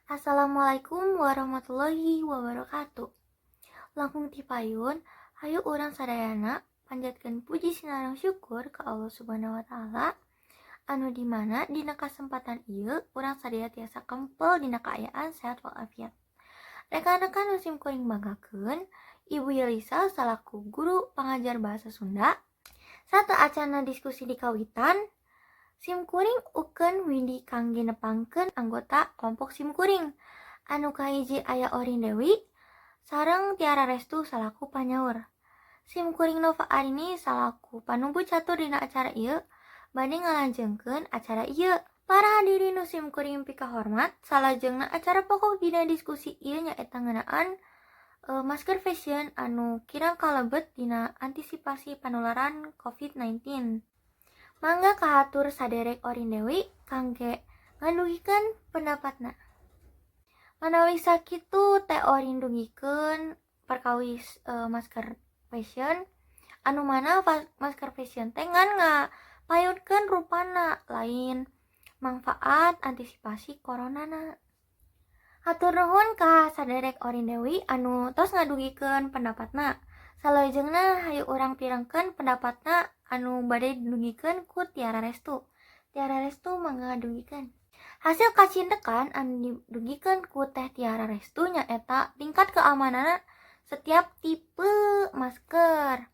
Assalamualaikum warahmatullahi wabarakatuh. Langkung ti payun, hayu urang sadayana panjatkeun puji sinareng syukur ka Allah Subhanahu wa Ta'ala anu dimana dina kasempatan ieu urang sadaya tiasa kempel dina kaayaan sehat walafiat. Rekan-rekan nu sim kuring banggakeun, Ibu Yelisa salaku guru pangajar bahasa Sunda. Sateuacanna diskusi dikawitan, sim kuring ukeun widi kangge nepangkeun anggota kelompok sim kuring. Anu kahiji aya Orin Dewi sareng Tiara Restu salaku panyaur. Sim kuring Nova Arini salaku panumbu catur dina acara ieu bade ngalajengkeun acara ieu. Para hadirin nu sim kuring pikahormat, salajengna acara pokok dina diskusi ieu nyaeta ngeunaan masker face shield anu kirang kalebet dina antisipasi panularan COVID-19. Mangga kahatur saderek Orin Dewi kangge ngadugikeun pendapatna. Manawi sakitu, Teh Orin dugikeun perkawis masker face shield, anu mana masker face shield teh ngan ngapayunkeun rupana, lain mangfaat antisipasi coronana. Hatur nuhun ka saderek Orin Dewi anu tos ngadugikeun pendapatna. Salajengna hayu urang pirengkeun pendapatna anu bade didugikeun ku Tiara Restu. Tiara Restu, mangga ngadugikeun. Hasil kacindekan anu didugikeun ku Teh Tiara Restu nyaeta tingkat keamananna setiap tipe masker.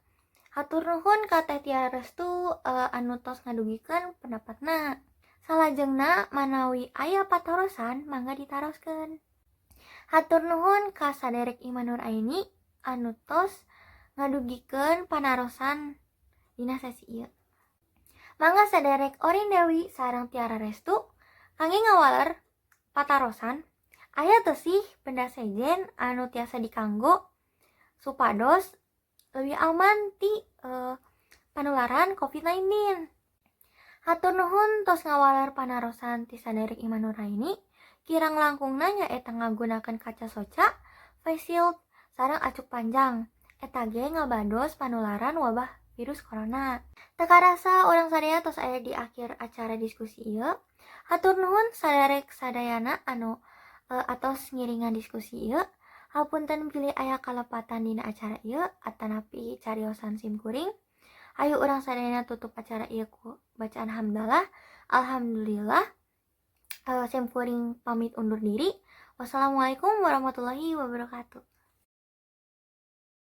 Hatur nuhun ka Teh Tiara Restu anu tos ngadugikeun pendapatna. Salajengna manawi aya patarosan, mangga ditaroskeun. Hatur nuhun ka saderek Iman Nur Aini anu tos ngadugikeun panarosan dina sesi ieu. Mangga saderek Orin Dewi sareng Tiara Restu kangge ngawaler patarosan, aya teu sih benda sejen anu tiasa dikanggo supados leuwih aman ti panularan COVID-19? Hatur nuhun tos ngawaler panarosan ti saderek Iman Nuraini. Kirang langkungna nyaeta ngagunakeun kaca soca, face shield, sareng acuk panjang. Eta ge ngabados panularan wabah virus corona. Teu karasa urang sadaya tos aya di akhir acara diskusi ieu. Hatur nuhun saderek sadayana anu atos ngiringan diskusi ieu. Hapunten bilih aya kalepatan dina acara ieu atanapi cariosan sim kuring. Hayu urang sadayana tutup acara ieu ku bacaan hamdalah. Alhamdulillah. Sim kuring pamit undur diri. Wassalamualaikum warahmatullahi wabarakatuh.